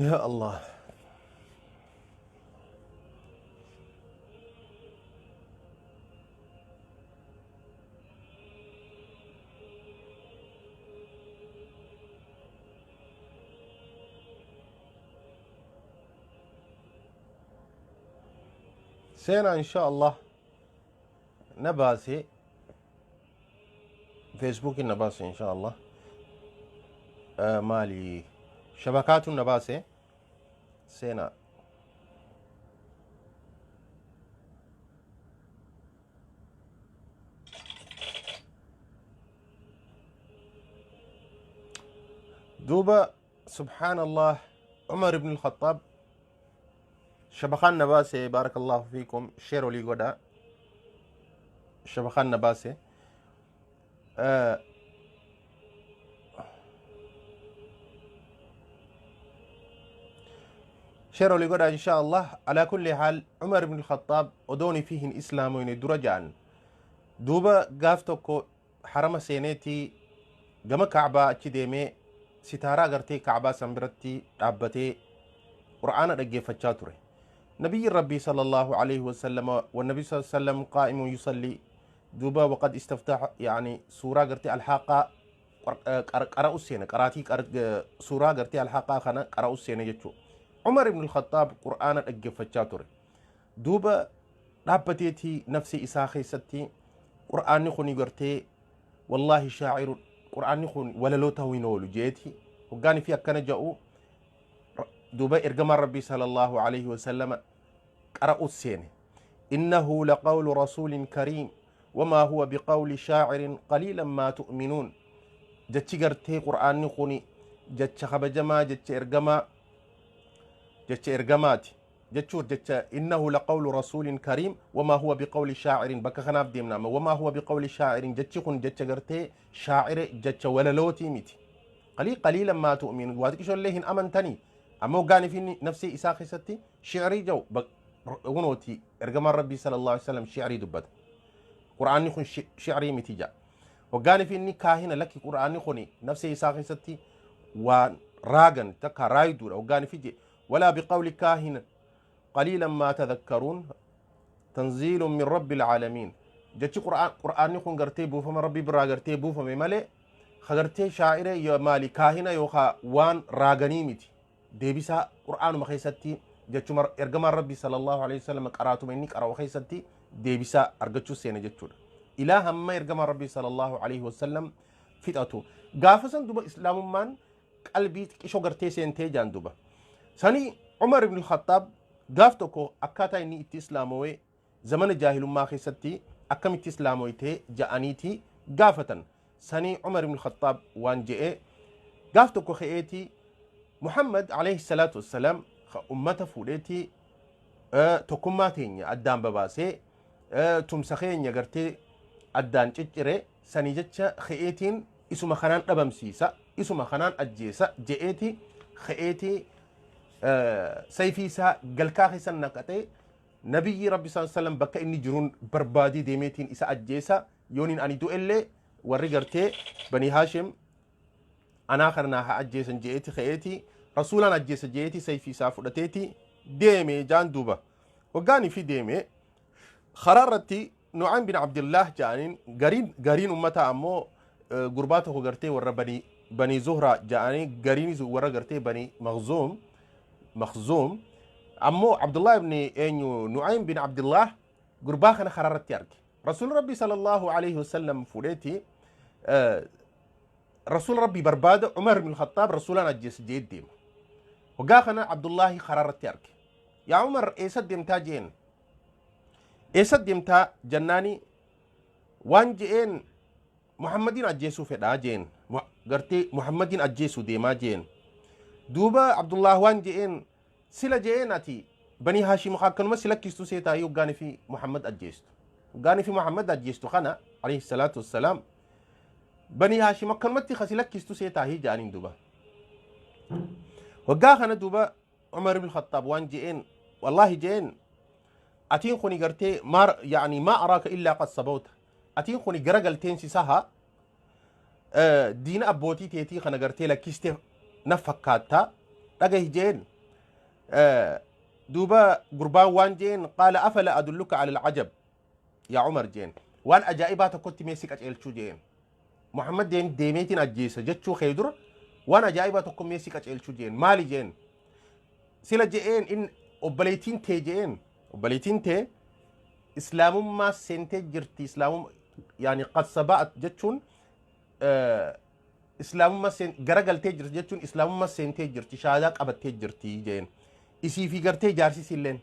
Ya Allah. Seenaa insha Allah na baase feesbuukiin na baase insha Allah. Maali shabakaatuun na baase seenaa. Duuba subhaanallah Umar ibn al-Khattab shabakaan na baase. Barakallahu fiikum, share olii godha. Shabakaan na baase. Share olii godha insha Allah. Alaa kulli haal, Umar ibn al-Khattab odooni fi hin islaamoyne dura ja'an. Duuba gaaf tokko harama seeneeti gama Ka'baa achi deemee sitaaraa gartee Ka'baa san biratti dhaabbatee Qur'aana dhaggeeffachaa ture. Nabiyyiin Rabbii sallallahu alaihi wasallam wa nabi sallallahu alaihi wasallam qaa'imun yusalli. Duuba waqad istaftaha, yani suuraa gartee alhaaqaa qara'u seene, qaraatii suuraa gartee alhaaqaa kana qara'u seene jechuudha. Umar ibn al-Khattaab Qur'aana dhaggeeffachaa ture. Duuba dhaabbateeti nafsi isaa keessatti Qur'aanni kun gartee wallaahi shaaciru, Qur'aanni kun walaloo ta'uu hin oolu jeeti hoggaani fi akkana ja'u. Duuba ergamaan Rabbii sallallahu alaihi wasallama qara'u seene: innahu laqawlu rasuulin kariim wamaa huwa biqawli shaacirin qaliilan maa tu'minuun. Jechi gartee Qur'aanni kun jecha kabajamaa, jecha ergamaa, jecha ergamaati jechuuf jecha. Innahu laqawlu rasuulin kariim wamaa huwa biqawli shaacirin. Bakka kanaaf deemna amma. Wamaa huwa biqawli shaacirin, jechi kun jecha gartee shaacire, jecha walalootii miti. Qaliilan maa tu'minu, waa xiqqishollee hin amantanii. Amma hoggaan fi nafsii isaa keessatti shi'rii jau kunooti ergamaan Rabbii sallallahu alaihi wasallam shi'rii dubbata, Qur'aanni kun shi'rii miti ja'a. Hoggaan fi inni kaahina, lakki, Qur'aanni kun nafsee isaa keessatti waan raagan takka raayduudha. Hoggaan fi je walaa biqawli kaahina qaliilan maa tadhakkaruun tanziilun min rabbil aalamiin. Jechi Qur'aanni kun gartee buufama Rabbii biraa gartee buufame malee ka gartee shaa'ire maali kaahina yookaa waan raaganii miti. Deebisaa Qur'aanuma keessatti, jechuma ergamaan Rabbii sallallahu alaihi wasallam qaraatuma inni qara'u keessatti deebisaa argachuu seene jechuudha. Ilaa hamma ergamaan Rabbii sallallahu alaihi wasallam fixatu. Gaafa san duba islaamummaan qalbii xiqqishoo gartee seentee jaan. Duba sanii Umar ibn Khattaab gaaf tokko akkaataa inni itti islaamowee, zamana jaahilummaa keessatti akkamitti islaamoytee ja'aniiti gaafatan. Sanii Umar ibn Khattaab waan je'e: gaaf tokko ka'eeti Muhammad alayhi salaatu wassalaam ummata fuudheeti tokkummaa teenya addaan babaasee, tumsa keenya gartee addaan ciccire. Sanii jecha ka'eetiin isuma kanaan dhabamsiisa, isuma kanaan ajjeesa je'eeti ka'eeti sayfii isaa galkaa keessa naqatee, nabiyyi Rabbi sallallahu alaihi wasallam bakka inni jiruun barbaadee deemeetiin isa ajjeesa. Yooniin ani du'ellee warri gartee Banii Haashim anaa kana naa haa ajjeesan je'eeti ka'eeti rasuulaan ajjeesa je'eeti sayfii isaa fudhateeti deeme jaan. Duuba waggaanii fi deeme karaa irratti Nu'aym bin Abdillah ja'aniin. Gariin ummataa ammoo gurbaa tokko gartee warra banii Zuhraa ja'anii, gariinis warra gartee banii Makhzuum. Ammoo Abdullah ibn eenyu Nu'aym bin Abdillah gurbaa kana karaa irratti arge. Rasuul Rabbii sallallahu alaihi wasallam fuudheeti Rasuul Rabbii barbaada, Umar ibn Khattaab rasuulaan ajjeesa jee deema. Waggaa kana Abdullahi karaa irratti arge. Yaa Umar, eessa deemtaa jeen? Eessa deemtaa jennaani waan je'een: Muhammadiin ajjeesuu fedhaa jeen, gartee Muhammadiin ajjeesuu deemaa jeen. Duuba Abdullah waan je'een: sila je'een ati Banii Haashim akkanuma si lakkistu seetaayii hoggaanii fi Muhammad ajjeestu. Hoggaanii fi Muhammad ajjeestu kana alayhi salaatu wassalaam Banii Haashim akkanumatti kasi lakkistu seetaayii ja'aniin. Duuba waggaa kana duuba Umar ibn Khattaab waan je'een: wallaahi je'een, atiin kuni gartee maa yaani maa araaka illaa qad sabawta, atiin kuni gara galteen si saha diina abbootii teetii kana gartee lakkiste na fakkaata, dhagahi jeen. Duuba gurbaan waan jeen, qaala afala adulluka ala alcajab yaa Umar jeen, waan ajaa'ibaa tokkotti mee si qaceelchuu jeen. Muhammad deemeetiin ajjeesa jechuu kee dura waan ajaa'ibaa tokko mee si qaceelchuu jeen. Maali jeen? Sila je'een in obboleettiin tee je'een, obboleettiin tee islaamummaa seentee jirti. Islaamummaa yaani qad saba'at jechuun islaamummaa garagaltee jirti jechuun islaamummaa seentee jirti, shahaadaa qabattee jirti jeen, isii fi gartee jaarsisi illeen.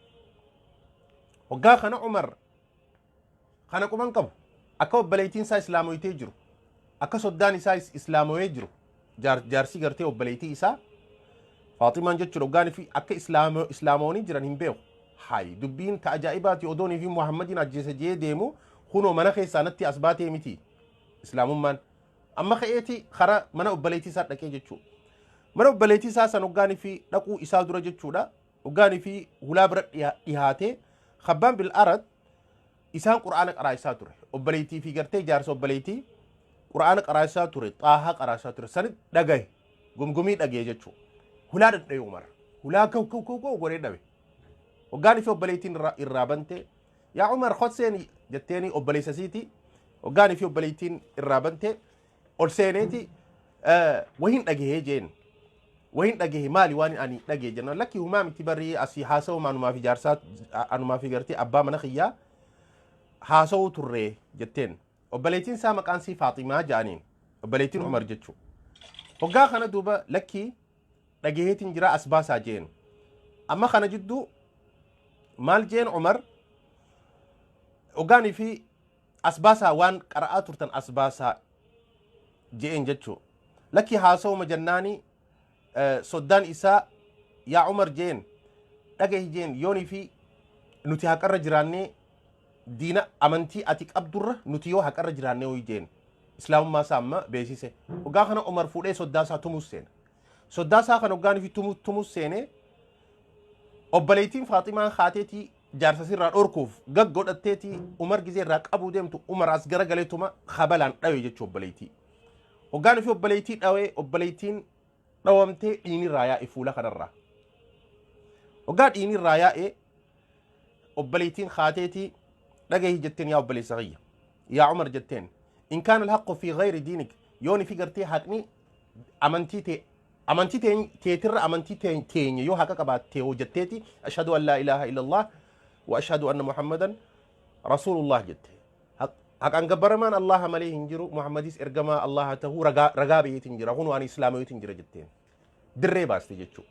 Waggaa kana Umar kana quban qabu, akka obboleettiin isaa islaamoytee jiru, akka soddaan isaa islaamoyee jiru, jaarsi gartee obboleettii isaa Faaximaan jechuudha, waggaan fi akka islaamoonii jiran hin beeku. Hay, dubbiin ta ajaa'ibaati! Odoonii fi Muhammadiin ajjeesa jee deemu kunoo mana keessaa natti as baatee miti islaamummaan. Amma ka'eeti kara mana obboleettii isaa dhaqee jechuudha. Mana obboleettii isaa san hoggaanii fi dhaquu isaa dura jechuudha. Hoggaanii fi hulaa bira dhihaatee Khabbaan bil Arad isaan Qur'aana qaraa'isaa ture. Obboleettii fi gartee jaarsa obboleettii Qur'aana qaraa'isaa ture. Xaahaa qaraa'isaa ture. Sani dhagaye. Gumgumii dhagaye jechuudha. Hulaa dhadhaye Umar. Hulaa kaw kaw kaw kaw godhee dhabe. Hoggaanii fi obboleettiin irraa bante, yaa Umar, khotseen jetteeni obboleessa isiiti. Hoggaanii fi obboleettiin irraa bante ol seeneeti, wahin dhagahee jeen. Wahin dhagahe, maali waan ani dhagahe jennaan, lakki humaa miti, barrii asii haasawuma anumaa fi jaarsaa anumaa fi gartee abbaa mana kiyyaa haasawuu turre jetteen. Obboleettiin isaa maqaan sii Faaximaa jedhaniin, obboleettiin Umar jechuudha. Hoggaa kana duuba lakkii dhagaheetiin jira, as baasaa jeen. Amma kana jidduu maal jeen Umar? Hoggaanii fi as baasaa, waan qara'aa turtan as baasaa je'een jechuu. Lakki haasawuma jennaani soddaan isaa yaa Umar jeen, dhagahi jeen, yoonii fi nuti haqarra jiraannee diina amantii ati qabdurra nuti yoo haqarra jiraannee hoyi jeen. Islaamummaa isaa amma beeksise. Hoggaa kana Umar fuudhee soddaa isaa tumuus seena. Soddaa isaa kana hoggaanii fi tumuus seenee, obboleettiin Faaximaan haateetii jaarsa sirraa dhorkuuf gag godhatteetii Umar gizee irraa qabuu deemtu, Umar as garagaleetuma kabalaan dhawe jechuu obboleettii. Hoggaan fi obboleettii dhawee, obboleettiin dhawamtee dhiinirraa yaa'e fuula kanarraa. Hoggaa dhiinirraa yaa'e, obboleettiin haateetii dhagahi jetteen, yaa obboleessa kiyya. Yaa Umar jetteen. In kaana alhaqqu fi ghayri diinik, yooni fi gartee haqni amantii tee amantii teetirra amantii teenya yoo haqa qabaatte hoo jetteeti, ashhadu an laa ilaaha illallah wa ashhadu anna Muhammadan rasuulullah jette. Haqaan gabbaramaan Allaha malee hin jiru, Muhammadis ergamaa Allaha tahuu ragaa baheetiin jira, kun waan islaamayotiin jira jetteen. Dirree baaste jechuu.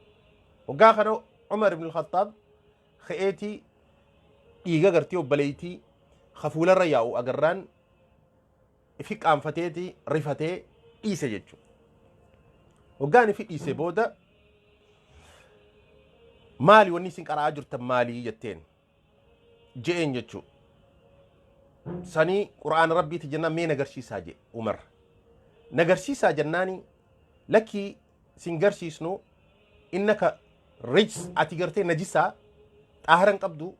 Waggaa kana Umar ibn al-Khattaab ka'eetii dhiiga gartee obboleettii hafuularra yaa'u agarraan ifi qaanfateeti rifatee dhiise jechuudha. Hoggaan ifi dhiise booda, maali wanni isin qara'aa jirtan maali jetteen je'een jechuudha. Sanii Qur'aana Rabbiiti jennaan, mee nagarsiisaa jedhe Umar. Nagarsiisaa jennaani, lakkii sin garsiisnu, innaka rijs, ati gartee najisaa xaaharan qabdu,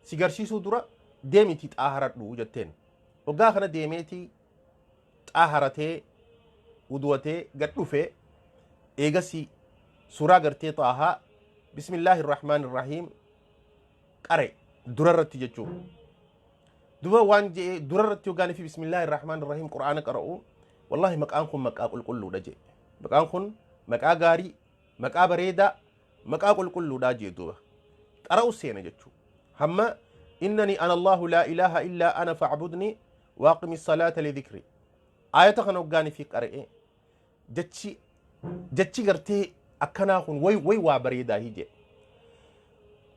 si garsiisuu dura deemiti xaaharadhu jetteen. Waggaa kana deemeeti xaaharatee wuduwatee gad dhufe. Eegasi suuraa gartee Xaahaa bismillaahi irrahmaan irrahiim qare durarratti jechuu. Duba waan je'ee durarratti hoggaanii fi bismillaahi irrahmaan irrahiim Qur'aana qara'u, wallahi maqaan kun maqaa qulqulluudha jee. Maqaan kun maqaa gaarii, maqaa bareedaa, maqaa qulqulluudha jee. Duba qara'u seena jechuu. Hamma innanii ana Allahu laa ilaaha illaa ana fa'budni waaqimi salaata lidhikri aayata kana hoggaanii fi qara'e, jechi gartee akkanaa kun way way waa bareedaa hije.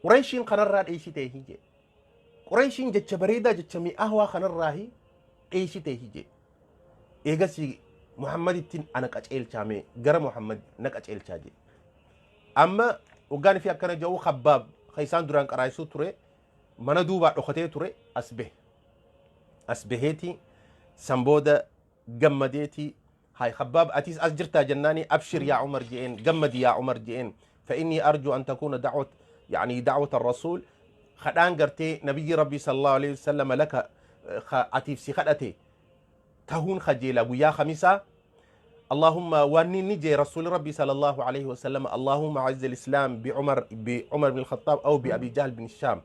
Qureeshiin kanarraa dheessitee hije. Qureeshiin jecha bareedaa, jecha mi'aawaa kanarraa dheessitee hije. Eegasii Muhammadittiin ana qaceelchaame, gara Muhammad na qaceelchaa jedhe. Amma hoggaan fi akkana jedhu, Kabbaab kan isaan duraan qaraayisuu ture mana duubaa dhokatee ture as bahe. As baheeti san booda gammadeeti, hay Kabbaab, atis as jirtaa jennaani, abshir yaa Umar je'een, gammadi yaa Umar je'een, fa inni arju an takuuna da'wat yani da'wat ar-rasuul, kadhaan gartee nabiyyi Rabbii sallallahu alaihi wasallam laka atiif si kadhate tahuun kajeela guyyaa Khamisaa. Allahumma wanni inni jee rasuuli rabbii sallallahu alaihi wasallam, Allahumma azza al-islaam bi Umar, bi Umar bin Khattaab aw bi Abi Jahl bin Hishaam.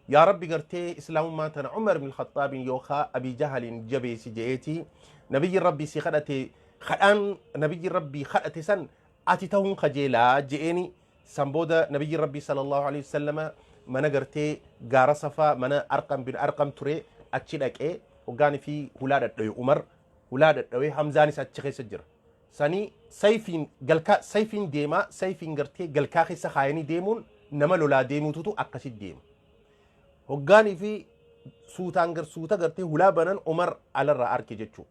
Yaa rabbi, gartee islaamummaa tana Umar bin Khattaabin yookaa Abi Jahaliin jabeessi je'eeti nabiyyi rabbii si kadhate. Kadhaan nabiyyi rabbii kadhate san ati tahuun kajeelaa je'eeni. San booda nabiyyi rabbii sallallahu alaihi wasallama mana gartee gaara Safaa, mana Arqam bin Arqam ture, achi dhaqee hoggaanii fi hulaa dhadhawe. Umar hulaa dhadhawee, Hamzaanis achi keessa jira. Sanii sayfiin galkaa, sayfiin deemaa, sayfiin gartee galkaa keessa kaayanii deemuun, nama lolaa deemuututu akkasitti deema. Hoggaanii fi suutaan gar suuta gartee hulaa banan, Umar alarraa arke jechuu.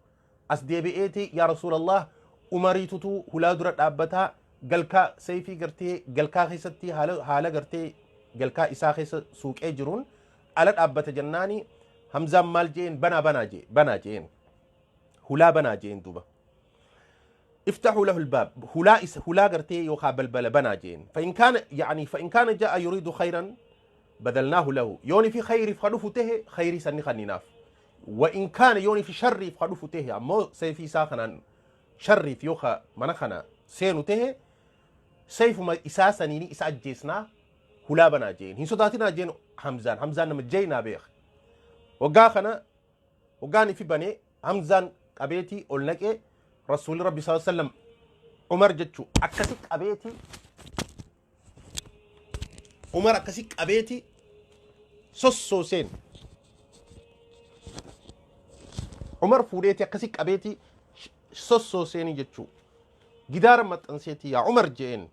As deebi'eeti, "Yaa Rasuulallah, Umariitutu hulaa dura dhaabbataa, galkaa sayfii gartee galkaa keessatti haala gartee galkaa isaa keessa suuqee jiruun ala dhaabbata" jennaani, Hamzaan maal jeen? "Banaa, banaa" jee, "Banaa" jeen, "Hulaa banaa" jeen. Duuba "افتحوا له الباب", hulaa isa hulaa gartee yookaan balbala banaa jeen. فإن كان يعني فإن كان جاء يريد خيرا بذلناه له, yooni fi khayriif ka dhufu tahe, khayrii sanni kanninaaf. وإن كان yooni fi sharriif ka dhufu tahe ammoo, sayfii isaa kanaan sharriif yookaan mana kana seenu tahe, sayfuma isaa saniini isa ajjeesnaa, hulaa banaa jeen, hin sodaatinaa jeen Hamzaan. Hamzaan nama jeynaa beek. Waggaa kana waggaan ifi banee, Hamzaan qabeetii ol naqee, rasuulli rabbi sallallahu alaihi wasallam Umar jechuu akkasi qabeetii, Umar akkasi qabeetii sossooseen. Umar fuudheetii akkasi qabeetii sossooseeni jechuu, gidaara maxxanseetii, "Yaa Umar" jeen.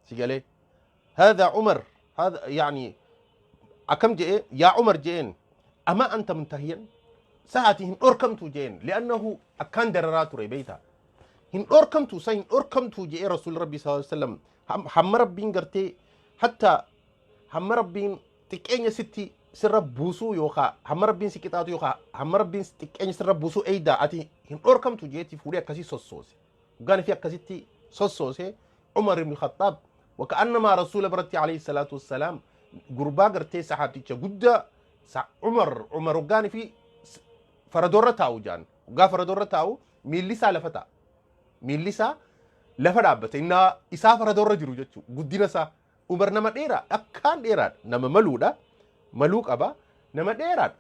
Si galee? هذا عمر هذا يعني akkam je'e? "Yaa Umar" jeen, "أما أنت منتهيا?" Sa'aati hin dhorkamtu jeen, لأنه akkaan dararaa ture beeyta. "Hin dhorkamtu sa, hin dhorkamtu?" je'e rasuul rabbi sallallahu alaihi wasallam. Hamma rabbiin gartee hatta hamma rabbiin xiqqeenya sitti sirra buusuu yookaa hamma rabbiin si qixaatu yookaa hamma rabbiin xiqqeenya sirra buusuu eeydaa, ati hin dhorkamtu jeetii fuudhee akkasii sossoose. Hoggaan fi akkasitti sossoose, Umar ibn Khattaab وكأنما rasuula biratti عليه الصلاة والسلام gurbaa gartee saxaabticha guddaa Umar. Umar hoggaan fi faradoorra taa'u jaan, hoggaa faradoorra taa'u miilli isaa lafa ta'a, miilli isaa lafa dhaabbata, innaa isaa faradoorra jiru jechuu. Guddina isaa, Umar nama dheeraa, akkaan dheeraadha, nama maluudha, maluu qaba, nama dheeraadha.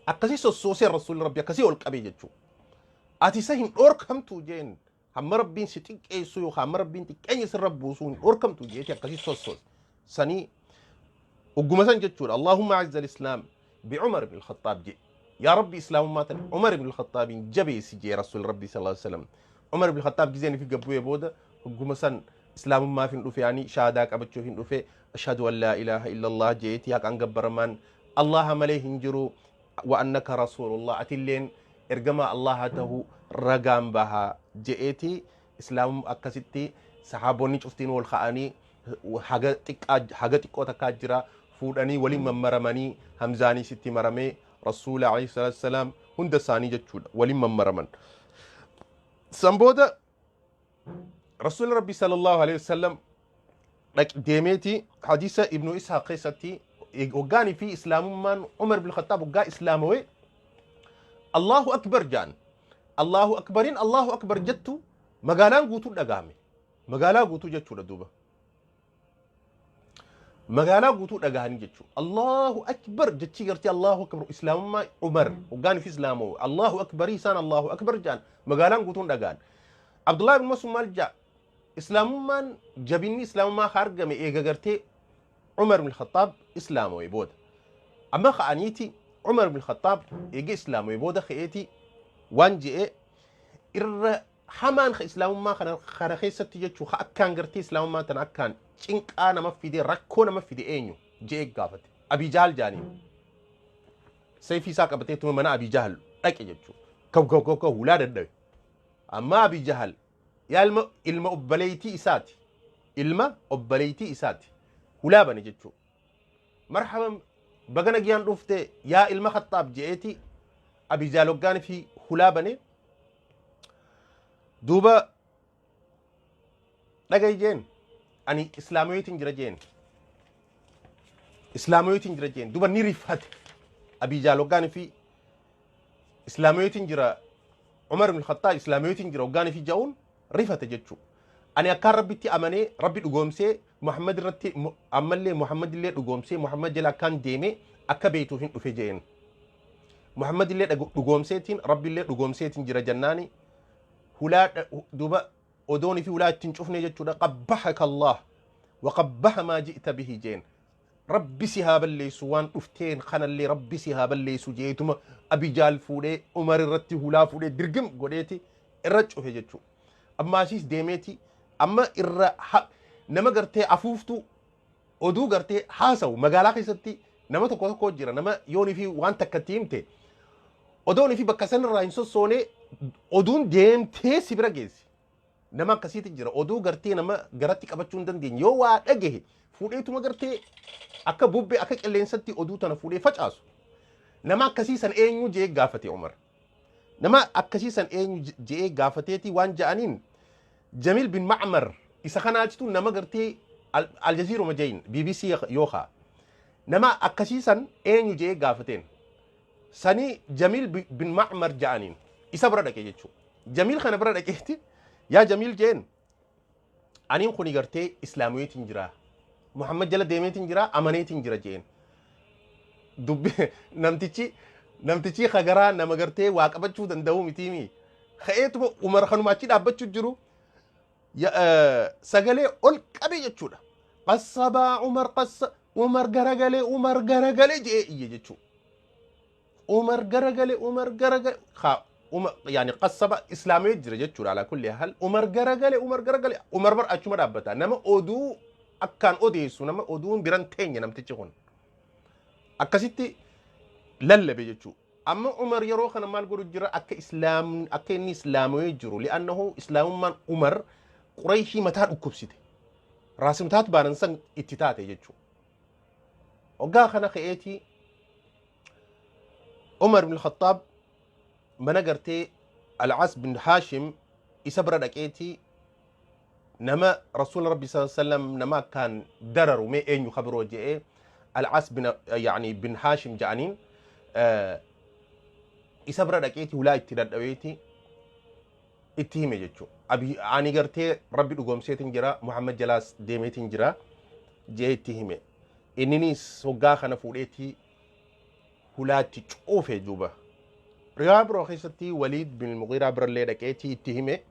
Akkasii sossoosee rasuulli rabbi akkasii ol qabee jechuu. "Ati isa hin dhorkamtu" jeen. "Hamma rabbiin si xiqqeessu yookaan hamma rabbiin xiqqeenya sirra buusuu hin dhorkamtu" jeeti akkasii sossoose. Sanii ugguma san jechuudha, "اللهم أعز الإسلام بعمر بن الخطاب" je. "Yaa rabbi, islaamummaa tan Umar ibn Khattaabiin jabeessi" jee rasuul rabbi صلى الله عليه وسلم. Umar ibn Khattaab gizeen fi gabbu'ee booda, ugguma san islaamummaaf hin dhufe, ani shaadaa qabachuuf hin dhufe, "أشهد أن لا إله إلا الله" jeeti, haqaan gabbaramaan Allaha malee hin jiru, "وأنك رسول الله", atilleen ergama Allaha ta'uu ragaan bahaa je'eeti. Islaamum akkasitti sahaabonni cuftiin wal ka'anii, haga xiqqaa haga xiqqoo takkaa jira, fuudhanii waliin mammaramanii, Hamzaanii sitti maramee, rasuula عليه الصلاة والسلام hunda isaanii jechuudha waliin mammaraman. San booda rasuulli rabbi صلى الله عليه وسلم deemeeti, hadiisa Ibnu Ishaaq keessatti, hoggaanii fi islaamummaan Umar bin Khattaab hoggaa islaamawee, "الله أكبر" jaan. الله أكبر in الله أكبر jettu magaalaan guutuu dhagahame, magaalaa guutuu jechuudha. Duuba magaalaa guutuu dhagahanii jechuudha. الله أكبر jechii gartee الله أكبر islaamummaa Umar hoggaan fi islaamoo الله أكبر isaan الله أكبر jaan, magaalaan guutuun dhagahan. Abdullahi ibn Mas'ud maal jaa? Islaamummaan jabinni islaamummaa ka argame eega gartee Umar ibn Khattaab islaamawee booda. Amma ka'aniiti, Umar ibn Khattaab eega islaamawee booda ka'eeti waan je'e, irra hamaan ka islaamummaa kana keessatti jechuu, ka akkaan gartee islaamummaa tana akkaan cinqaa nama fide, rakkoo nama fide eenyu je'ee gaafate. Abii Jahal jaaniin. Sayfii isaa qabatee tuma mana Abii Jahal dhaqe jechuu. Kaw kaw kaw kaw hulaa dadhabe. Amma Abii Jahal yaa ilma obboleeytii isaati, ilma obboleeytii isaati, hulaa bane jechuu. "Marhaban, baga nagiyaan dhufte yaa ilma Khaxaab" je'eeti. Abii Jahal hoggaan fi hulaa bane, duuba "Dhagayi" jeen, "Ani islaamiyoitiin jira" jeen, "Islaamiyoitiin jira" jeen. Duuba ni rifate Abii Jaal hoggaan fi "Islaamiyoitiin jira". Umar ibn Khattaab islaamiyotiin jira hoggaan fi ja'uun rifate jechuu. Ani akkaan Rabbitti amanee Rabbi dhugoomsee Muhammad irratti ammallee Muhammad illee dhugoomsee Muhammad jala akkaan deemee akka beeytuuf hin dhufe je'een. Muhammad illee dhugoomseetiin Rabbi illee dhugoomseetiin jira jennaani hulaa duuba odoon fi hulaa ittiin cufne jechuudha. Qabbahaka Allah wa qabbaha maa ji'ta bihi jeen. Rabbi si haa balleessu, waan dhufteen kanallee Rabbi si haa balleessu jeetuma Abijaal fuudhee Umar irratti hulaa fuudhee dirgim godheeti irra cufe jechuudha. Ammaasiis deemeeti amma irra nama gartee afuuftuu oduu gartee haasawu magaalaa keessatti nama tokko tokko jira, nama yoonii fi waan takka itti himte odoonii fi bakka sanirraa hin sossoonee oduun deemtee si bira geessi. Nama akkasiitu jira. Oduu gartee nama garatti qabachuu hin dandeenye. Yoo waa dhagahe fuudheetuma gartee akka bubbee akka qilleensatti oduu tana fuudhee facaasu. Nama akkasii san eenyu jee gaafate Umar. Nama akkasii san eenyu jee gaafateeti waan ja'aniin Jamiil bin Ma'mar isa kanaachitu nama gartee Aljaziiruma jeyin BBC yookaa nama akkasii san eenyu jee gaafateen. Sanii Jamiil bin Ma'mar ja'aniin isa bira dhaqe jechuudha. Jamiil kana bira dhaqeeti yaa Jamiil jeen, aniin kuni gartee islaamiyeetiin jira. Muhammad jala deemeetiin jira, amaneetiin jira jeen. Dubbi namtichi kagaraa nama gartee waa qabachuu danda'uu mitiimi. Ka'eetuma Umar kanuma achi dhaabbachuu jiru sagalee ol qabee jechuudha. Qassabaa Umar, qassa Umar garagalee, Umar garagalee je'ee iyye jechuudha. Umar garagale, Umar garagale, ha Umar yani qassaba islaamee jira jechuudha. Ala kulli hal Umar garagale, Umar garagale. Umar bar achuma dhaabbata, nama oduu akkaan odeessu, nama oduun biran teenye. Namtichi kun akkasitti lallabe jechuudha. Amma Umar yeroo kana maal godhu jira? Akka islaam akka inni islaamee jiru, li'annahu islaamummaan Umar Qurayshii mataa dhukkubsite, raasimtaat baanan san itti taate jechuudha. Waggaa kana ka'eetii Umar ibn Khattaab mana gartee Al-As bin Haashim isa bira dhaqeetii nama Rasuula Rabbi sallallahu alaihi wasallam nama akkaan dararu mee eenyu ka biroo je'ee Al-As bin yani bin Haashim ja'aniin isa bira dhaqeetii hulaa itti dhadhaweeti itti hime jechuudha. Abi ani gartee Rabbi dhugoomseetiin jira, Muhammad jalaas deemeetiin jira je'ee itti hime. Inninis hoggaa kana fuudheetii hulaatti cuufe duuba. Riwaa biroo keessatti Waliid bin Mugiiraa birallee dhaqeetii itti hime,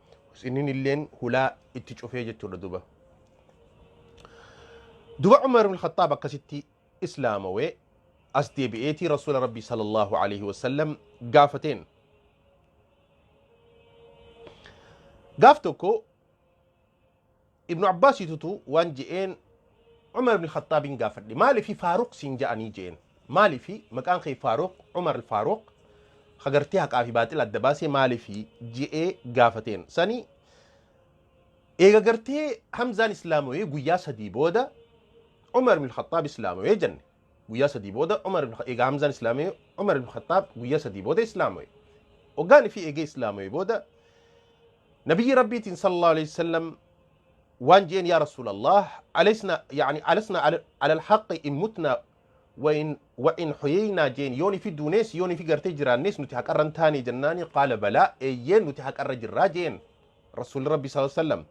inni illeen hulaa itti cufee jechuudha duuba. Duba Umar ibn Khattaab akkasitti islaamawee as deebi'eetii Rasuula Rabbii sallallahu alaihi wasallam gaafateen. Gaaf tokko Ibnu Abbaasiitutu waan je'een Umar ibn Khattaabin gaafadhe, maalifi Faaruq siin ja'anii je'een, maalifi maqaan kee Faaruq, Umar al-Faaruq hagartee haqaa fi baaxila adda baasee maalifi je'ee gaafateen. Sani eega gartee Hamzaan islaamawee guyyaa 3 booda Umar ibn Khattaab islaamawee jenne. Guyyaa 3 booda Umar ibn eega Hamzaan islaamawee Umar ibn Khattaab guyyaa 3 booda islaamawee. Hoggaan fi eegee islaamawee booda nabiyyi Rabbiitiin sallallahu alaihi wasallam waan jeen, yaa Rasuulallah, alaysna yani alasna ala alhaqi in mutna wa in huyeynaa jeen, yooni fi duunees yooni fi gartee jiraannees nuti haqarran taane jennaani, qaala balaa, eeyyeen nuti haqarra jirraa jeen Rasuulli Rabbi sallallahu alaihi wasallam.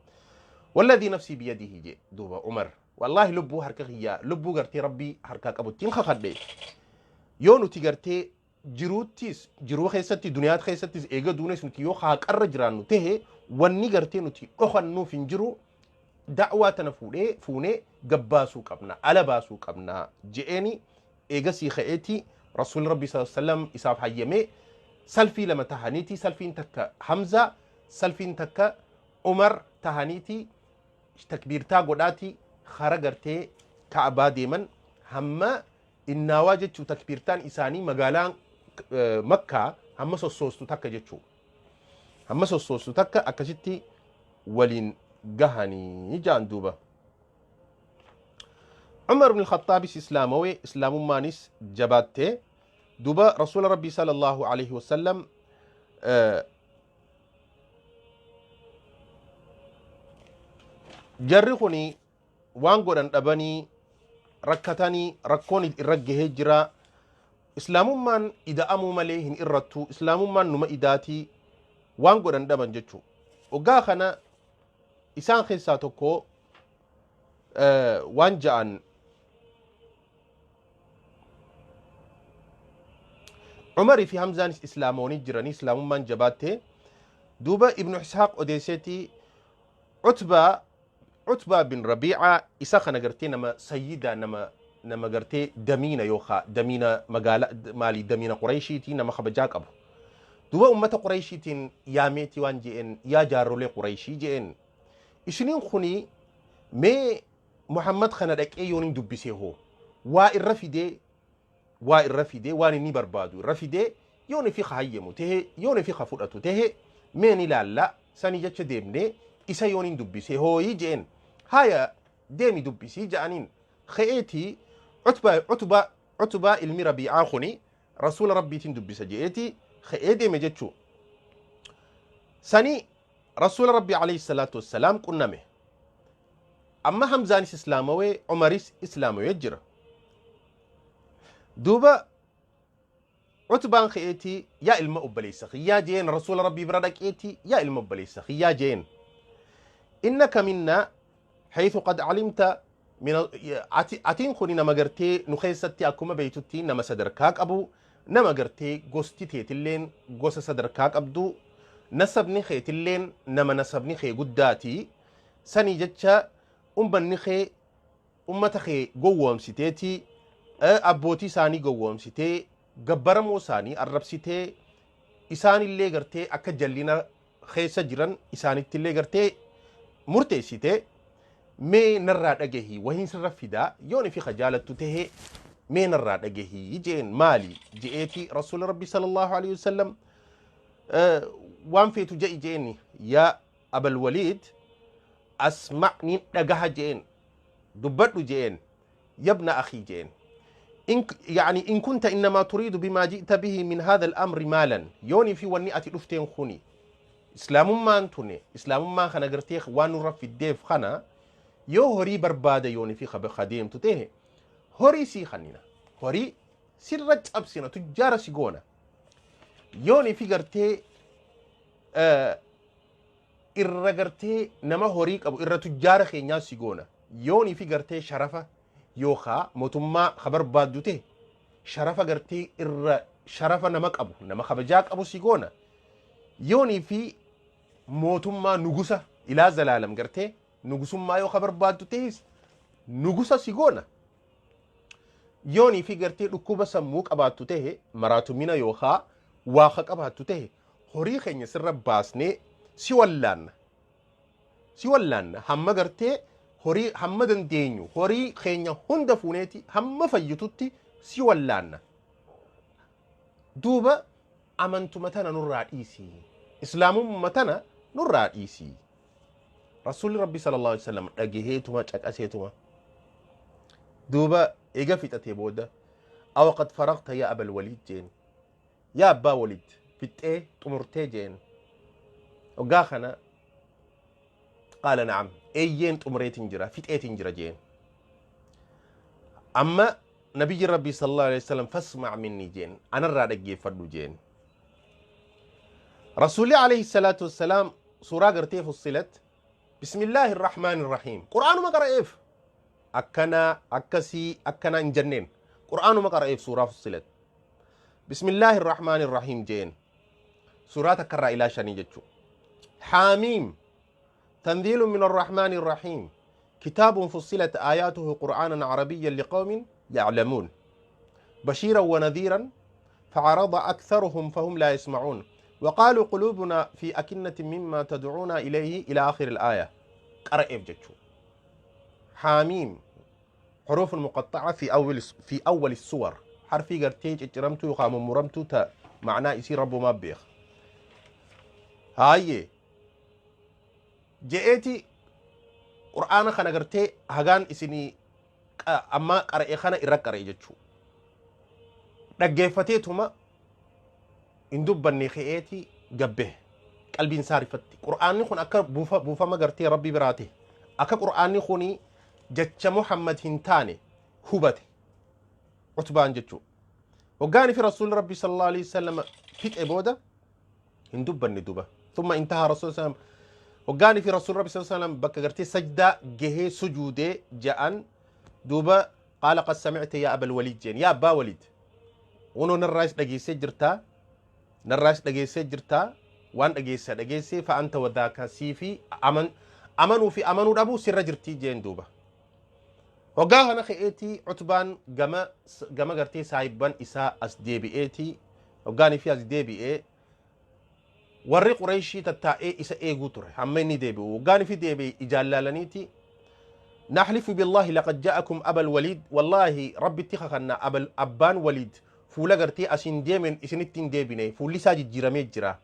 Walladhii nafsii biyadihi jee duuba Umar, wallaahi lubbuu harka kiyyaa lubbuu gartee Rabbii harkaa qabuttiin kakadhe, yoo nuti gartee jiruuttis jiruu keessatti duniyaa keessattis eega duunes nuti yoo haqarra jiraannu tahe wanni gartee nuti dhokannuuf hin jiru, da'waa tana fuudhee fuunee gabbaasuu qabna, ala baasuu qabna je'eeni. Eegasii ka'eeti Rasuulli Rabbii sallallahu alaihi wasallam isaaf hayyamee salfii lama tahaniiti, salfiin takka Hamzaa, salfiin takka Umar tahaniiti takbiirtaa godhaati kara gartee Ka'abaa deeman hamma innaawaa jechuu takbiirtaan isaanii magaalaan Makkaa hamma sossoostu takka jechuu hamma sossoostu takka akkasitti waliin gahanii ja'an duuba. Umar ibn Khattaabis islaamawee, islaamummaanis jabaattee duuba Rasuula Rabbii sallallahu alaihi wasallam jarri kuni waan godhan dhabanii rakkatanii rakkoon irra gahee jira. Islaamummaan ida'amuu malee hin irrattu, islaamummaan numa idaatii. Waan godhan dhaban jechuu. Hoggaa kana isaan keessaa tokko waan ja'an Umarii fi Hamzaanis islaamoonii jiranii islaamummaan jabaatte. Duuba Ibnu Ishaaq odeesseeti Utbaa bin Rabiicaa isa kana gartee nama sayyida nama gartee damiina yookaa damiina magaala maali damiina Qureeshiitii nama kabajaa qabu. Duuba ummata Qureeshiitiin yaameeti waan je'een yaa jaarrolee Qureeshii je'een isiniin kuni mee Muhammad kana dhaqee yoon dubbisee hoo waa irra fidee waa irra fidee waan inni barbaadu irra fidee yoon ifi ka hayyamu tehe yoon ifi ka fudhatu tehe mee ni laalla sanii jecha deemnee isa yoon hin dubbise hooyi je'en haya deemi dubbisii ja'aniin ka'eeti Utbaa Utbaa Utbaa ilmi Rabiicaa kuni rasuula rabbiitiin dubbisa je'eeti ka'ee deeme jechuu sanii rasuula rabbii alayhi salaatu wassalaam qunname. Amma Hamzaanis islaamawee Umaris islaamawee jira. Duuba Utbaan ka'eetii yaa ilma obboleessa kiyyaa jeen rasuula rabbii bira dhaqeetii yaa ilma obboleessa kiyyaa jeen. Innaka minnaa haythu qad alimta min ati atiin kuni nama gartee nu keessatti akkuma beeytutti nama sadarkaa qabu nama gartee gosti teetilleen gosa sadarkaa qabdu nasabni keetilleen nama nasabni kee guddaati sanii jecha ummanni kee ummata kee gowwoomsiteeti abbootii isaanii gowwoomsitee gabbaramoo isaanii arrabsitee isaanillee gartee akka jallina keessa jiran isaanittillee gartee murteessitee mee narraa dhagahi wahiin sirra fidaa yoon ifi ka jaalattu tahe mee narraa dhagahi jeen maali je'eeti rasuula rabbi sallallahu alaihi wasallam waan feetu je'i jeen yaa abal waliid asma' niin dhagaha jeen dubbadhu jeen yabna akii jeen in yani in kunta innamaa turiidu bimaa ji'ta bihi min hadha al-amri maalan yoonii fi wanni ati dhufteen kuni islaamummaan tuni islaamummaa kana gartee waan nurra fiddeef kana yoo horii barbaada yoonii fi ka deemtu ta'e horii sii kannina horii sirra cabsina tujjaara si goona yoonii fi gartee irra gartee nama horii qabu irra tujjaara keenyaa si goona yoonii fi gartee sharafa yookaa mootummaa ka barbaaddu ta'e sharafa gartee irra sharafa nama qabu nama kabajaa qabu si goona yoonii fi mootummaa nugusa ilaa zalaalam gartee nugusummaa yoo ka barbaaddu ta'es nugusa si goona yoonii fi gartee dhukkuba sammuu qabaattu ta'e maraatumina yookaa waa ka qabaattu ta'e horii keenya sirra baasnee si wallaanna si wallaanna hamma gartee horii hamma dandeenyu horii keenya hunda fuuneeti hamma fayyitutti si wallaanna duuba amantuma tana nurraa dhiisi islaamumma tana nurraa dhiisi rasuulli rabbi sallallahu alaihi wasallam dhagaheetuma caqaseetuma duuba eega fixatee booda awa qad faragta yaa abal waliid jeen yaa abbaa waliid fixxee xumurtee jeen hoggaa kana qaala na'am eeyyeen xumureetiin jira fixeetiin jira jeen amma nabiyyi rabbii sallallahu alaihi wasallam fasmac minni jeen anarraa dhaggeeffadhu jeen rasuulli alayhi salaatu wassalaam suuraa gartee fussilat bismillaahi irrahmaani irrahiim qur'aanuma qara'eef akkanaa akkasii akkanaa hin jenneen qur'aanuma qara'eef suuraa fussilat bismillaahi irrahmaani irrahiim jeen suuraa takkarraa ilaa shanii jechuu haamiim تنزيل من الرحمن الرحيم كتاب فصلت آياته قرآنا عربيا لقوم يعلمون بشيرا ونذيرا فعرض أكثرهم فهم لا يسمعون وقالوا قلوبنا في أكنة مما تدعونا إليه إلى آخر الآية قرأ جتشو حاميم حروف مقطعة في أول السور حرفي قرتيج اجرمتو يقام مرمتو تا معناه يصير ربو ما بيخ هاي je'eeti qur'aana kana gartee hagaan isinii amma qara'e kana irra qara'e jechuu dhaggeeffateetuma hin dubbanne ka'eeti gabbe qalbiin isaa rifatti qur'aanni kun akka buufama gartee rabbi biraa ta'e akka qur'aanni kun jecha Muhammad hin taane hubate Utbaan jechuu hoggaani fi rasuulli rabbi sallallahu alaihi wasallam fixe booda hin dubbanne duba. Thumma intahaa rasuul sallam hoggaanii fi rasuul rabbi sallam bakka gartee sajdaa gahee sujuudee ja'an. Duuba qaala qad samicta yaa abal waliid jeen, yaa abbaa Waliid, kunoo narraas dhageessee jirtaa, narraas dhageessee jirtaa, waan dhageessa dhageessee, fa anta wadaaka sii fi aman amanuu fi amanuu dhabuu sirra jirtii jeen. Duuba hoggaa kana ka'eetii Utbaan gama gartee saahibban isaa as deebi'eetii, hoggaanii fi as deebi'ee warri Qureeshii tattaa'ee isa eeguu ture hamma inni deebi'u. Hoggaanii fi deebi'e ijaan laalaniiti, naxlifu billahi laqad ja'akum abal Waliid, wallaahi rabbitti kakanna, abal abbaan Waliid fuula gartee asiin deemen isinitti hin deebine, fuulli isaa jijjiiramee jira,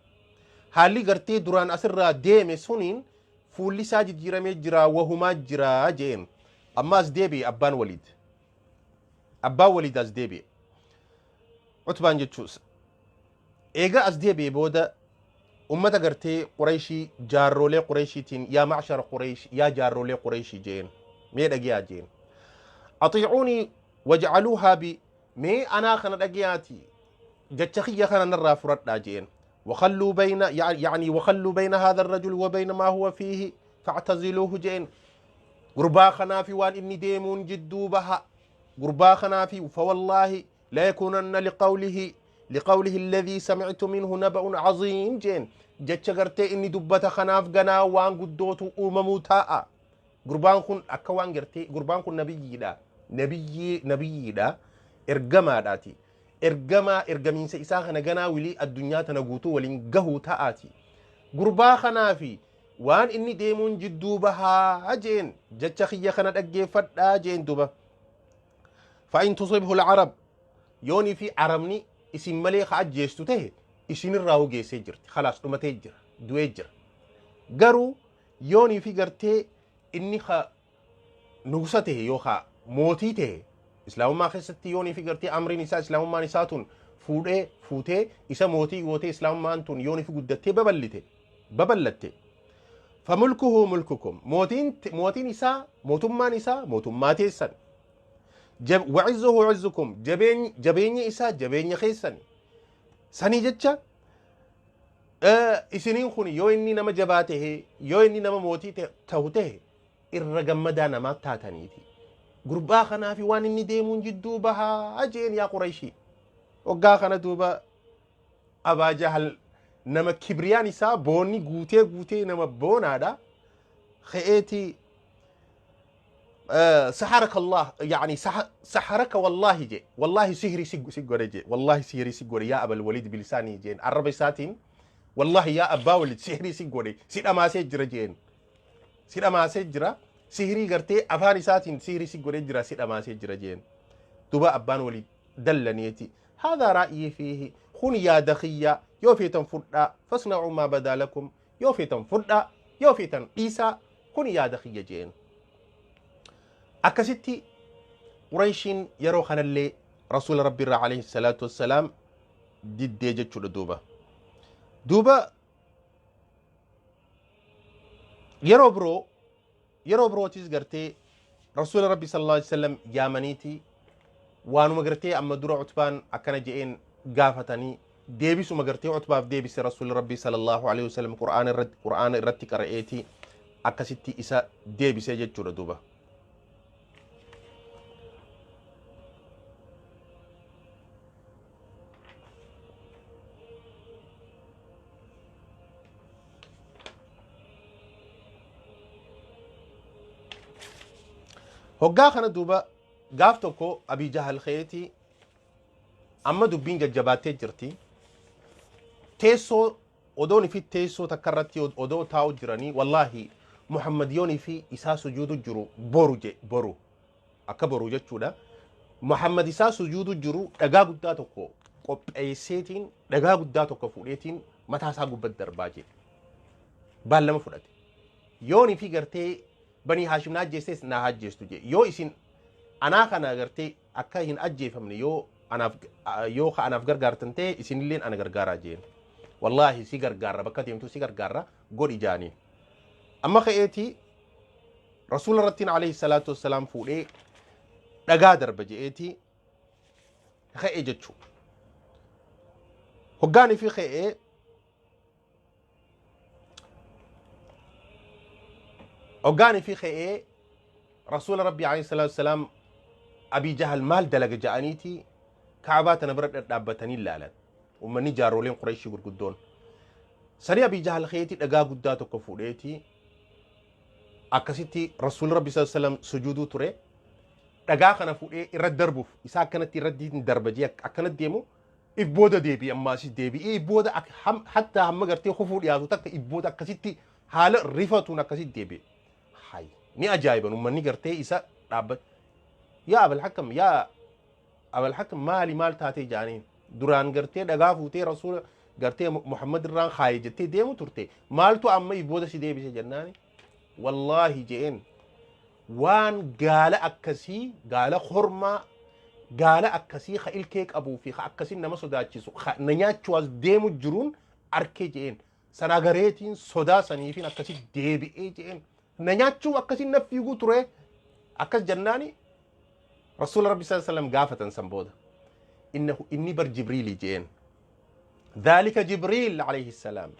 haalli gartee duraan asirraa deeme suniin fuulli isaa jijjiiramee jira, wahumaa jira jeen. Amma as deebi'e abbaan Waliid, abbaan Waliid as deebi'e, Utbaan jechuus. Eega as deebi'e booda ummata gartee Qureeshii, jaarrolee Qureeshiitiin, yaa macshara Qureesh, yaa jaarrolee Qureeshii jeen, mee dhageyaa jeen, axiicuunii wajcaluuhaa bi, mee anaa kana dhageyaati, jecha kiyya kana narraa fudhadhaa jeen, وخلوا بين يعني وخلوا بين هذا الرجل وبين ما هو فيه فاعتزلوه جeen, gurbaa kanaa fi waan inni deemuun jidduu baha, gurbaa kanaa fi فوالله لا يكونن لقوله الذي سمعت منه نبأ عظيم jeen, jecha gartee inni dubbata kanaaf ganaa waan guddootu uumamuu taa'a. Gurbaan kun akka waan gartee gurbaan kun nabiyyiidha, nabiyyii, nabiyyiidha, ergamaadhaati, ergamaa ergamiinsa isaa kana ganaa wilii addunyaa tana guutuu waliin gahuu ta'aati, gurbaa kanaa fi waan inni deemuun jidduu bahaa jeen, jecha kiyya kana dhaggeeffadhaa jeen. Duba فإن تصبه العرب, yoonii fi arabni isin malee ka ajjeestu tahe isinirraa geessee jirti, khalaas dhumatee jira, du'ee jira. Garuu yoonii fi gartee inni ka nugusa tahe yookaa mootii tahe islaamummaa keessatti, yoonii fi gartee amriin isaa islaamummaan isaa tun fuudhee fuutee isa mootii gootee, islaamummaan tun yoonii fi guddattee baballite baballatte, فملكه ملككم, mootiin isaa, mootummaan isaa mootummaa teessan, وعزه عزكم, jabeenyi isaa jabeenya keessan. Sanii jecha isiniin kun yoo inni nama jabaa tahe, yoo inni nama mootii tahu tahe, irra gammadaa namaa taataniiti. Gurbaa kanaa fi waan inni deemuun jidduu bahaa jeen yaa Qurayshii. Waggaa kana duuba Abaa Jahal, nama kibriyaan isaa boonni guutee guutee, nama boonaadha, ka'eetii سحرك الله, يعني سحرك والله je, والله sihri si godhe je, والله sihri si godhe يا أبا الوليد بلسانه jeen, arraba isaatiin, والله yaa abbaa Waliid, sihrii si godhe, si dhamaasee jira jeen, si dhamaasee jira, sihrii gartee afaan isaatiin sihrii si godhee jira, si dhamaasee jira jeen. Duba abbaan Waliid dallaniiti, هذا رأيي فيه, kun yaada kiyya, yoo feetan fudhaa, فاصنعوا ما بدا لكم, yoo feetan fudhaa, yoo feetan dhiisaa, kun yaada kiyya jeen. Akkasitti Qurayshiin yeroo kanallee rasuula rabbiirraa عليه الصلاة والسلام diddee jechuudha. Duuba yeroo birootis gartee rasuula rabbi صلى الله عليه وسلم yaamaniiti waanuma gartee amma dura Utbaan akkana je'een gaafatanii, deebisuma gartee Utbaaf deebise rasuula rabbi صلى الله عليه وسلم qur'aana irratti qara'eeti akkasitti isa deebise jechuudha duuba. Hoggaa kana duuba gaaf tokko Abii Jahal ka'eeti, amma dubbiin jajjabaattee jirti. Teessoo odoon fi teessoo takka irratti odoo taa'u jiranii, wallaahi Muhammad yoonii fi isaa sujuudu jiru boru je, boru akka boru jechuudha. Muhammad isaa sujuudu jiru dhagaa guddaa tokko qopheesseetiin, dhagaa guddaa tokko fuudheetiin mataa isaa gubbatti darbaa jedhe. Baallama fudhate. Yoonii fi gartee banii Haashim na ajjeestes na ajjeestu je. Yoo isin anaa kana gartee akka hin ajjeefamne yoo anaaf yoo ka anaaf gargaartan ta'e, isinilleen ana gargaaraa jeen. Wallaahi si gargaarra, bakka deemtu si gargaarra, godhi jaaniin. Amma ka'eetii rasuula irrattiin عليه الصلاة والسلام fuudhee dhagaa darba je'eetii ka'e jechuu. Hoggaanii fi ka'ee Hoggaanii fi ka'ee Rasuula Rabbii alayhi salaatu wassalaam Abii Jahal maal dalaga ja'aniiti Ka'abaa tana bira dhadhaabbatanii ilaalan. Ummanni jaarroleen Qurayshii gurguddoon. Sanii Abii Jahal ka'eeti dhagaa guddaa tokko fuudheeti akkasitti Rasuulli Rabbii sallallahu alaihi wasallam sujuuduu ture. Dhagaa kana fuudhee irra darbuuf isaa akkanatti irratti darba jee akkanatti deemu if booda deebi'e, ammaasis deebi'ee if booda hattaa hamma gartee kufuu dhiyaatu takka if booda akkasitti haala rifatuun akkasitti deebi'e. Hay ni ajaa'iban ummanni gartee isa dhaabbate. Yaa Abal Hakam, yaa Abal Hakam, maali maal taatee jaaniin? Duraan gartee dhagaa fuutee Rasuula gartee Muhammad irraan kaaye jettee deemu turte, maaltu amma if booda si deebise jennaani, wallaahi je'een, waan gaala akkasii, gaala hormaa, gaala akkasii ka ilkee qabuu fi ka akkasii nama sodaachisu ka na nyaachuu as deemu jiruun arkee je'een. Sana gareetiin sodaa saniifin akkasi deebi'ee je'een. Na nyaachuu akkasiin na fiiguu ture akkas jennaani Rasuula Rabbi sallallahu alaihi wasallam gaafatan. San booda innahu inni bar Jibriili je'een. Dhaalika Jibriil alayhi salaam,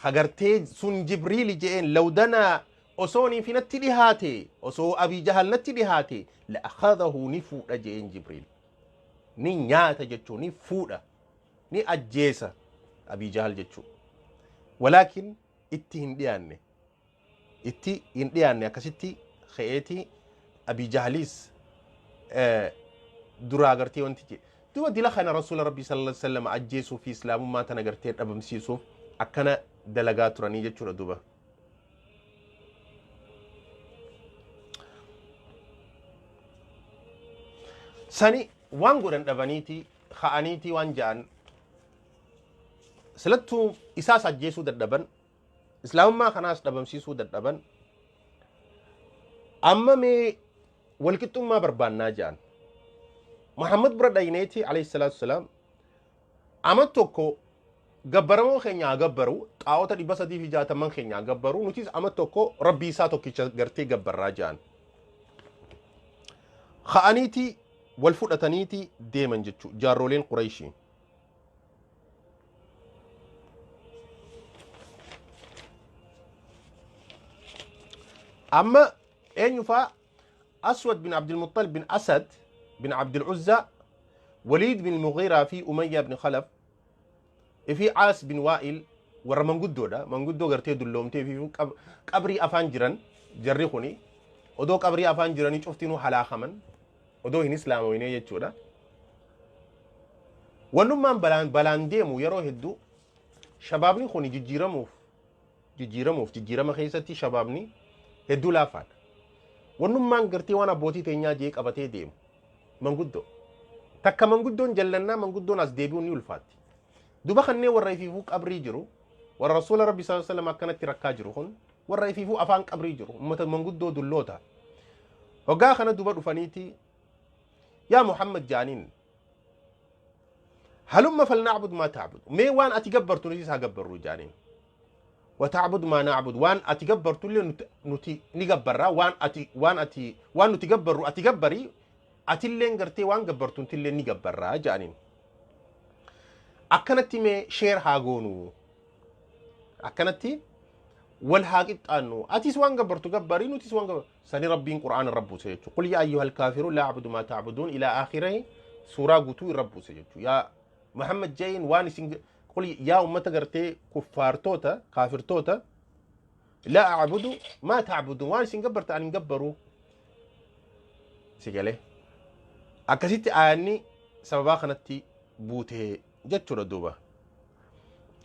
hagartee sun Jibriili je'een. Law danaa, osoo niifi natti dhihaate, osoo Abii Jahal natti dhihaate, la akhadahu, ni fuudha je'een. Jibriil ni nyaata jechuu, ni fuudha, ni ajjeesa Abii Jahal jechuu. Walaakin itti hin dhiyaanne, itti hin dhiyaanne. Akkasitti ka'eeti Abii Jahaliis duraa gartee wanti jedhe. Duba dila kana Rasuula Rabbii sallallahu alaihi wasallam ajjeesuu fi islaamummaa tana gartee dhabamsiisuuf akkana dalagaa turanii jechuudha duba. Sani waan godhan dhabaniiti ka'aniiti waan ja'an, silattuu isaas ajjeesuu dadhaban, islaamummaa kanaas dhabamsiisuu dadhaban, amma mee walqixxummaa barbaannaa ja'an. Muhammad bira dhayneeti alayhi salaatu wasalaam ama tokko gabbaramoo keenya haa gabbaru, xaa'ota 360 keenya haa gabbaru, nutis ama tokko rabbii isaa tokkicha gartee gabbarraa ja'an. Ka'aniiti wal fudhataniiti deeman jechuu jaarroleen Qurayshii. Amma eenyu faa? Aswad bin Abdulmuttalib bin Asad bin Abdul Uzza, Waliid bin Mughiiraa fi Umayyaa bin Khalaf fi Aas bin Waa'il, warra manguddoodha. Manguddoo gartee dulloomtee fi qabrii afaan jiran. Jarri kuni odoo qabrii afaan jiranii cuftinuu halaakaman, odoo hin islaamoynee jechuudha. Wannummaan balaan deemu yeroo hedduu shabaabni kun jijjiiramuuf jijjiirama keessatti shabaabni hedduu laafaadha. Wannummaan gartee waan abbootii teenyaa jee qabatee deemu manguddoo. Takka manguddoon jallannaa manguddoon as deebi'uun ni ulfaatti. Duba kanneen warra ifiifuu qabrii jiru, warra Rasuula Rabbi sallallahu alaihi wasallam akkanatti rakkaa jiru kun warra ifiifuu afaan qabrii jiru, ummata manguddoo dulloota. Hoggaa kana duba dhufaniiti yaa Muhammad jaaniin, halumma falna'bud maa ta'bud, mee waan ati gabbartu nuti isaa gabbarru jaaniin. Wa ta'bud maa na'bud, waan ati gabbartu illee nuti ni gabbarra, waan ati waan nuti gabbarru ati gabbari, atilleen gartee waan gabbartu nuti ni gabbarra jaaniin. Akkanatti mee share haa goonu, akkanatti wal haa qixxaannu, atis waan gabbartu gabbarii, nutis waan gabbarru. Sani Rabbiin Qur'aana irra buuse jechuudha. Qul yaa ayyuhal kaafiruun laa a'budu maa ta'buduun ilaa aakhirihi, suuraa guutuu irra buuse jechuudha. Yaa Muhammad ja'iin, waan isin qul yaa ummata gartee kuffaartoota, kaafirtoota, laa a'budu maa ta'buduun, waan isin gabbarta ani hin gabbaru. Si galee akkasitti aayanni sababaa kanatti buute jechuudha duuba.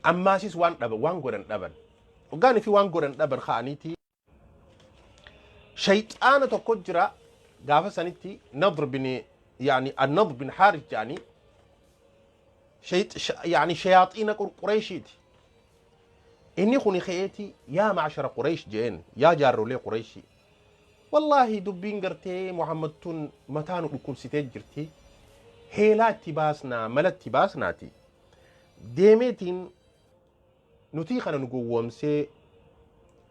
Ammaasis waan dhaban, waan godhan dhaban. Hoggaanii fi waan godhan dhaban ka'aniiti. Shayxaana tokko jira gaafa sanitti, Nadr bin yani An-Nadr bin Haaris jedhanii, yani shayaaxiina Qureyshiiti. Inni kuni ka'eeti yaa ma'ashara Qureysh jeen, yaa jaarrolee Qureyshii. Wallaahi dubbiin gartee Muhammad tun mataa nu dhukkubsitee jirti. Heelaa itti baasnaa, mala itti baasnaati. Deemeetiin nutii kana nu gowwoomsee,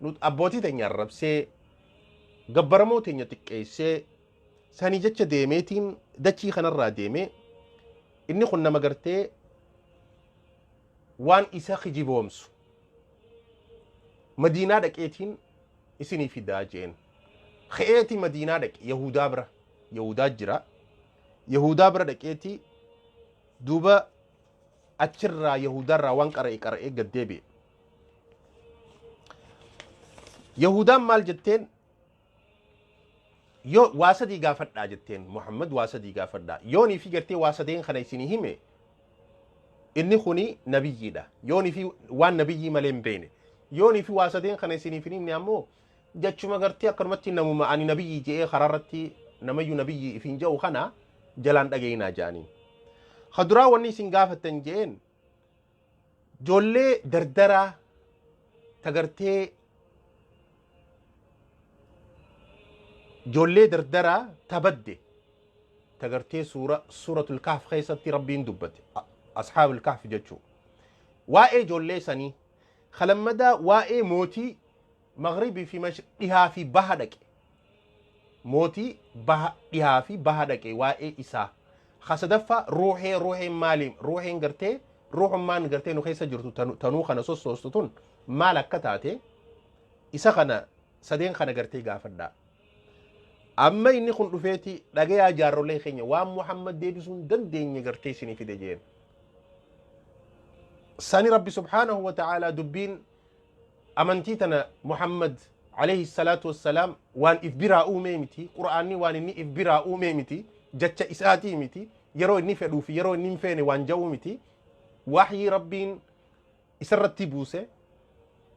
nu abbootii teenya arrabsee, gabbaramoo teenya xiqqeessee, sanii jecha deemeetiin dachii kanarraa deemee, inni kun nama gartee waan isa kijiboomsu madiinaa dhaqeetiin isinii fidaa jeen. Ka'eeti Madiinaa dhaqe, Yahudaa bira. Yahudaa jira. Yahudaa bira dhaqeeti duuba achirraa Yahudaarraa waan qara'e qara'ee gad deebi'e. Yahudaan maal jetteen? Yoo waa sadii gaafadhaa jetteen, Muhammad waa sadii gaafadhaa. Yoonii fi gartee waa sadeen kana isinii hime, inni kuni nabiyyiidha. Yoonii fi waan nabiyyii malee hin beekne. Yoonii fi waa sadeen kana isiniif hin himne ammoo jechuma gartee akkanumatti namuma ani nabiyyii je'ee karaarratti namayyuu nabiyyii ifiin je'u kana jalaan dhageenaa ja'aniin. Ka duraa wanni isin gaafattan je'een, ijoollee dardaraa tagartee ijoollee dardaraa tabadde tagartee suura suuratul kahf keessatti Rabbiin dubbate, ashaabul kahf jechuu, waa'ee ijoollee sanii. Kalammadaa waa'ee mootii maghribii fi dhihaa fi baha dhaqe, mootii baha dhihaa fi baha dhaqe waa'ee isaa. Ka sadaffaa ruuxee, ruuxeen maali? Ruuxeen gartee ruuxummaan gartee nu keessa jirtu tanuu kana sossoostu tun maal akka taate, isa kana sadeen kana gartee gaafadhaa. Amma inni kun dhufeeti, dhagayaa jaarrolee keenya, waan Muhammad deebisuu hin dandeenye gartee isinii fide jeen. Sani Rabbi subhaanahu wa ta'aalaa dubbiin amantii tana Muhammad alayhi salaatu wassalaam waan if biraa uumee miti, Qur'aanni waan inni if biraa uumee miti, jecha isaatii miti, yeroo inni fedhuu fi yeroo inni hin feene waan ja'uu miti, wahyii Rabbiin isarratti buuse.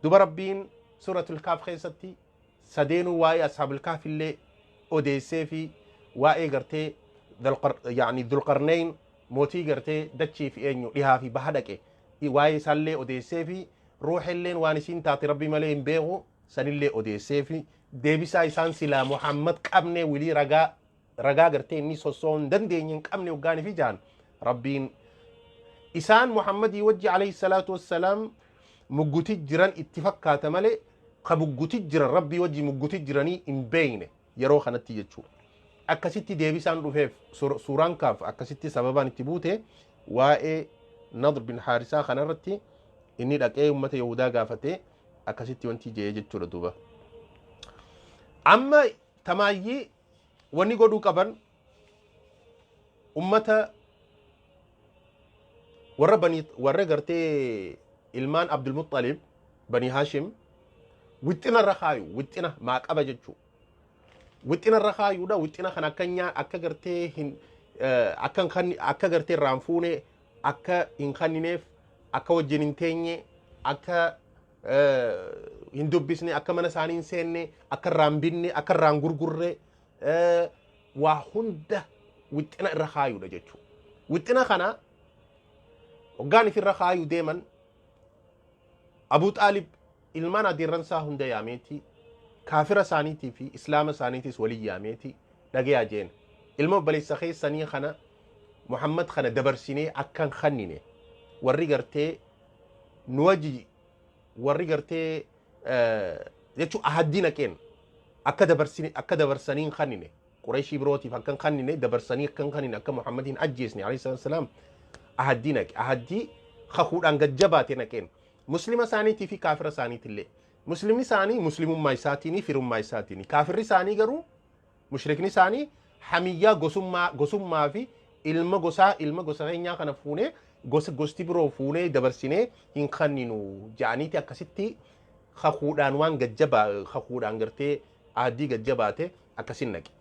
Duba Rabbiin suuratul Kaaf keessatti sadeenuu waa'ee ashaabul kaaf illee odeessee fi waa'ee gartee yaani Dhulqarneyn mootii gartee dachii fi eenyu dhihaa fi baha dhaqe waa'ee isaallee odeessee fi ruuxilleen waan isiin taate Rabbi malee hin beeku sanillee odeessee fi deebisaa isaan silaa Muhammad qabne wilii ragaa ragaa gartee inni sossoo hin dandeenye hin qabne hoggaanii fi jaan Rabbiin isaan Muhammadii wajji alayhi salaatu wassalaam mugguti jiran itti fakkaata malee ka mugguti jiran Rabbii wajji mugguti jiranii hin beekne yeroo kanatti jechuudha. Akkasitti deebisaan dhufeef suuraan kaaf akkasitti sababaan itti buute waa'ee Nadr bin Haarisaa kanarratti inni dhaqee uummata Yahudaa gaafate akkasitti wanti jee jechuudha duuba. Amma tamaayyii wanni godhuu qaban ummata warra banii warra gartee ilmaan Abdulmuxalib banii Haashim wixina irra kaayu, wixina maaqaba jechuu wixina irra kaayuudha. Wixina kan akka nyaa akka gartee hin akka hin kanni akka gartee irraa hin fuune, akka hin kannineef, akka wajjin hin teenye, akka hin dubbisne, akka mana isaanii hin seenne, akka irraa hin binne, akka irraa hin gurgurre, waa hunda wixina irra kaayuudha jechuudha. Wixina kana hoggaan ifirra kaayuu deeman Abuu Xaalib ilmaan adeerransaa hunda yaameeti, kaafira isaaniitii fi islaama isaaniitis waliin yaameeti, dhagayaa jeen, ilma obboleessa keessanii kana Muhammad kana dabarsinee akka hin kannine warri gartee nu wajji warri gartee jechuun ahaddii naqeen akka dabarsine akka dabarsanii hin kannine Qureeshii birootiif akka hin kannine, dabarsanii akka hin kannine, akka Muhammad hin ajjeesne alayhi salaatu wassalaam ahaddii naqe, ahaddii kakuudhaan gad jabaate naqeen muslima isaaniitii fi kaafira isaaniitillee. Muslimni isaanii muslimummaa isaatiini firummaa isaatiini, kaafirri isaanii garuu mushrikni isaanii hamiyyaa gosummaa gosummaa fi ilma gosaa ilma gosa keenyaa kana fuunee gosa gosti biroo fuunee dabarsinee hin kanninu ja'aniiti akkasitti kakuudhaan waan gajjabaa kakuudhaan gartee ahaddii gajjabaate akkasin naqe.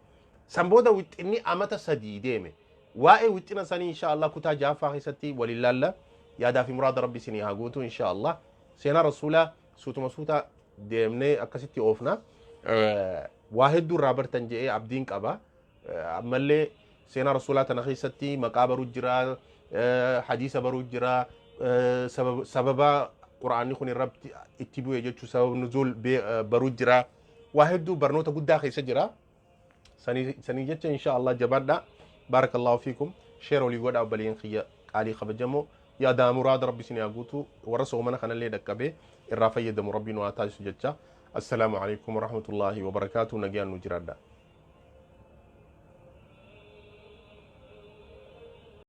San booda wixinni amata 3 deeme. Waa'ee wixina sanii insha Allah kutaa 6ffaa keessatti waliin laalla. Yaadaa fi muraada Rabbi isinii haa guutu insha Allah. Seenaa Rasuulaa suutuma suuta deemnee akkasitti oofna. Waa hedduu irraa bartan je'ee abdiin qaba. Ammallee seenaa Rasuulaa tana keessatti maqaa baruu jira, hadiisa baruu jira, sababa Qur'aanni kun irratti itti bu'e jechuu sababa nuzuul baruu jira. Waa hedduu barnoota guddaa keessa jira. Sanii jecha insha Allah jabaadha. Baarakallahu fiikum. Sheer olii godhaa obboleeyyan kiyya qaalii kabajamoo. Yaadaa muraada Rabbi isin haa guutu. Warra soomana kanallee dhaqqabee irraa fayyadamu Rabbi nu haa taasisu jecha. Assalaamu alaikum warahmatullaahi wabarakaatuh. Nagayaan nu jiraadha.